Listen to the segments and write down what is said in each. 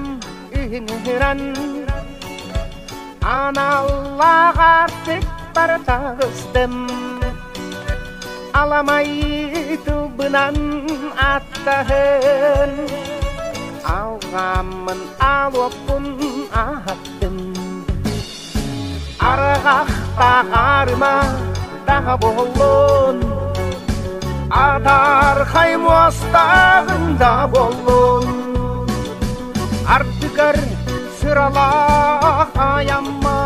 Айылҕам ыһыҥыран Аналлаах аартыкпар таҕыстым Аламай тылбынан ааттаһын Алҕааммын алуоппун аһаттым Арҕахтаах аарыма таһа буоллун Атаархай муостааҕын да буоллун Ардыгар сыралаах айаммар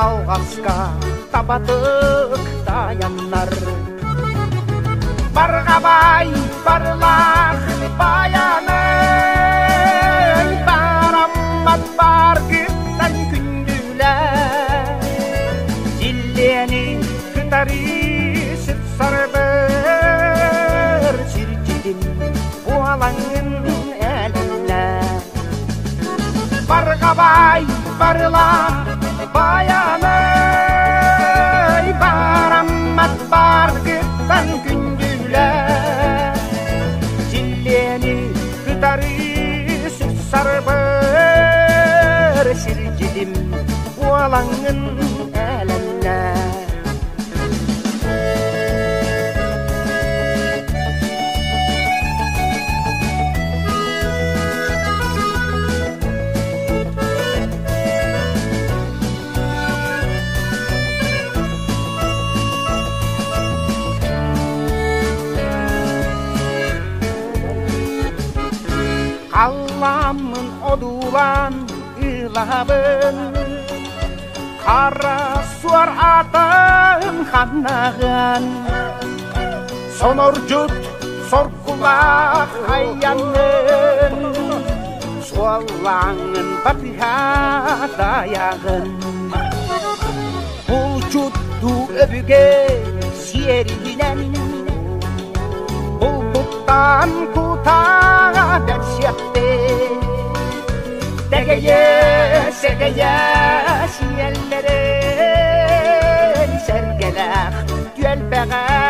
Алҕаска табатык таайаннар Барҕабай барылаах баянай Бараммат баргыттан күндүлэ Дьиллиэни кытары сыпсарбыр Сирдьитин буолаҥҥын элэллэ Барҕабай барылаах баянай Бараммат баргыттан күндүлэ Силлиэни кытары сарбыр Сирдьитим буолаҥҥын элэллэ Халлааммын одуулаан ыылаһабын Хара суор атын ханнаҕын Сонордьут соргулаах айанын Суоллааҥын батыһа тайаҕын Булчуттуу өбүгэ сиэринэн Булбуттан кутаҕа бэрсиэхпит Тэгэйэ, сэгэйэ сиэллэрин Сэргэлээх түөлбэҕэ.